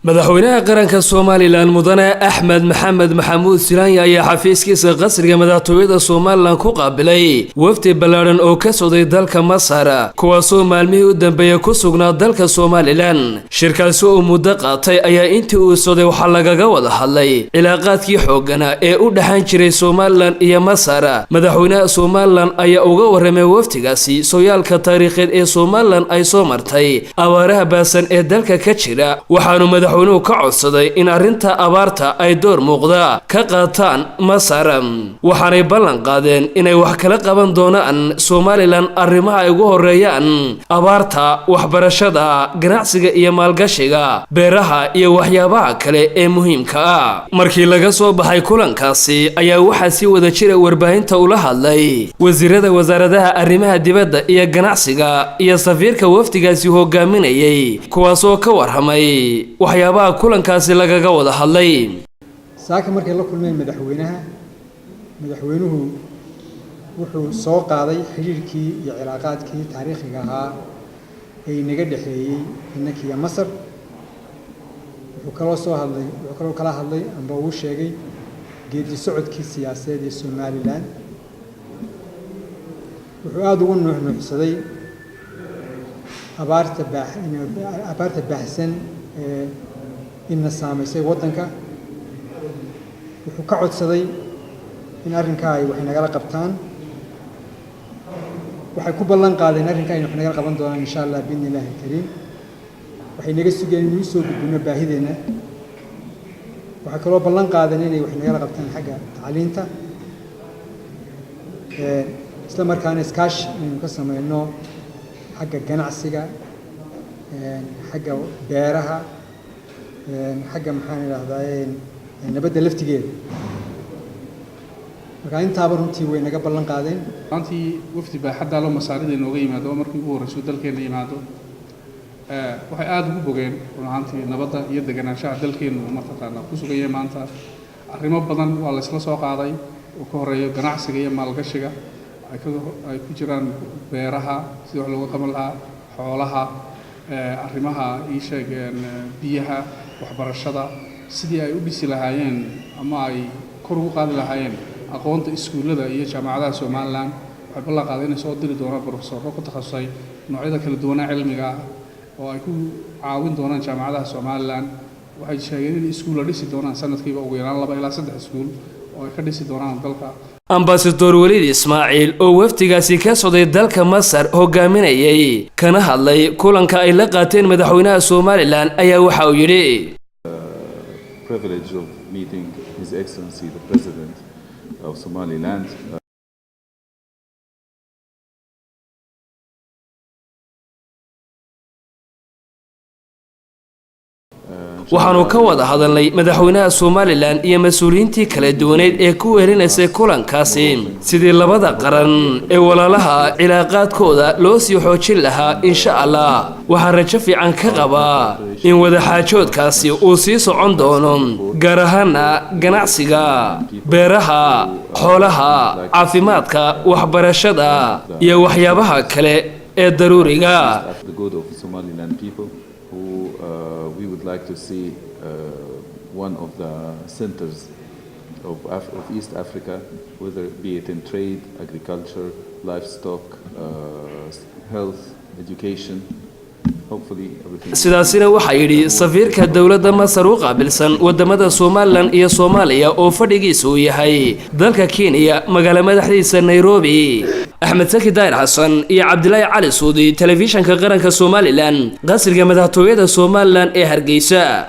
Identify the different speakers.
Speaker 1: Madaxweynaha qaranka Somaliland, mudane Axmed Maxamed Maxamuud Silaanya, ayaa xafiiskiisa qasriga madaxtooyada Somaliland ku qaabilay wafdi ballaadhan oo ka socday dalka Masar, kuwaasoo maalmihii u dambeeyey ku sugnaa dalka Somaliland. Shirkaasi oo muddo qaatay ayaa intii uu socday waxaa lagaga wada hadlay cilaaqaadkii xooggana ee u dhexan jiray Somaliland iyo Masar. Madaxweynaha Somaliland ayaa uga warramay wafdigaasi sooyaalka taariikheed ee Somaliland ay soo martay, abaaraha baahsan ee dalka ka jira, waxaanu madaxweynuhu ka codsaday in arrinta abaarta ay door muuqda ka qaataan Masar, waxaanay ballan qaadeen inay wax kala qaban doonaan Somaliland arrimaha ay ugu horeeyaan abaarta, waxbarashada, ganacsiga iyo maalgashiga, beeraha iyo waxyaabaha kale ee muhiimka ah. Markii laga soo baxay kulankaasi ayaa waxaa si wada jira warbaahinta ula hadlay wasiirada wasaaradaha arrimaha dibadda iyo ganacsiga iyo safiirka wafdigaasi hogaaminayay, kuwaasoo ka warramay waxyaabaha kulankaasi lagaga wada hadlay.
Speaker 2: Saaka markay la kulmeen madaxweynaha, madaxweynuhu wuxuu soo qaaday xidhiirkii iyo cilaaqaadkii taariikhiga ahaa ee inaga dhexeeyey inankiiyo Masar. Wuxuu kaloo soo hadlay, wuxuu kaloo kala hadlay amba uu sheegay geedi socodkii siyaasadeed ee Somaliland. Wuxuu aada ugu nuuxnuuxsaday abaarta baax abaarta baahsan ee ina saamaysay waddanka. Wuxuu ka codsaday in arrinkaa ay wax nagala qabtaan. Waxay ku ballan qaadeen arrinkaa inay wax nagala qaban doonaan, insha Allah, biidni Illaahi alkariim. Waxay naga sugeen inuu usoo gudbino baahideenna. Waxay kaloo ballan qaadeen inay wax nagala qabtaan xagga tacliinta, isla markaana iskaashi inaynu ka sameyno xagga ganacsiga, xagga beeraha, xagga, maxaan idhahdaa, nabadda laftigeeda. Marka intaaba runtii way naga ballan qaadeen.
Speaker 3: Maantii wafdi baaxaddaa loo Masaarida inooga yimaado oo markii ugu horreysay dalkeenna yimaado, waxay aada ugu bogeen run ahaantii nabadda iyo deganaanshaha dalkeennu mataqaanaa ku sugan yahay maanta. Arrimo badan waa la isla soo qaaday oo ka horeeyo ganacsiga iyo maalgashiga, ay ku jiraan beeraha, sidii wax looga qaban lahaa, xoolaha, arrimaha ii sheeg, biyaha, waxbarashada, sidii ay u dhisi lahaayeen ama ay kor ugu qaadi lahaayeen aqoonta iskuullada iyo jaamacadaha Somaliland. Waxay ballan qaaday inay soo diri doonaan professorro ku takhasusay noocyada kala duwanaa cilmiga ah oo ay ku caawin doonaan jaamacadaha Somaliland. Waxay sheegeen in iskuulla dhisi doonaan sanadkiiba ugu yaraan 2 ilaa 3 iskuul oo ay ka dhisi doonaan dalka.
Speaker 1: Ambasador Weliid Ismaaciil oo wafdigaasi ka socday dalka Masar hogaaminayay kana hadlay kulanka ay la qaateen madaxweynaha Somaliland ayaa waxa uu yidhi:
Speaker 4: Privilege of meeting His Excellency the President of Somaliland.
Speaker 1: Waxaanu ka wada hadalnay madaxweynaha Somaliland iyo mas-uuliyiintii kala duwaneyd ee ku wehelinaysay kulankaasi sidii labada qaran ee walaalaha cilaaqaadkooda loo sii xoojin lahaa. Insha Allah, waxaan rajo fiican ka qabaa in wadaxaajoodkaasi uu sii socon doono, gaar ahaana ganacsiga, beeraha, xoolaha, caafimaadka, waxbarashada iyo waxyaabaha kale ee daruuriga.
Speaker 4: The good of Somaliland people, who we would like to see one of the centers of East Africa, whether be it in trade, agriculture, livestock, health, education. Hopefully everything.
Speaker 1: Sidaasina waxaa yidhi safiirka dowladda Masar u qaabilsan wadamada Somaliland iyo Soomaaliya oo fadhigiisa uu yahay dalka Kenya, magaalo madaxdiisa Nairobi. Axmed Saki Daahir Xasan iyo Cabdilaahi Cali Suudi, Telefishanka Qaranka Somaliland, qasriga madaxtooyada Somaliland ee Hargeysa.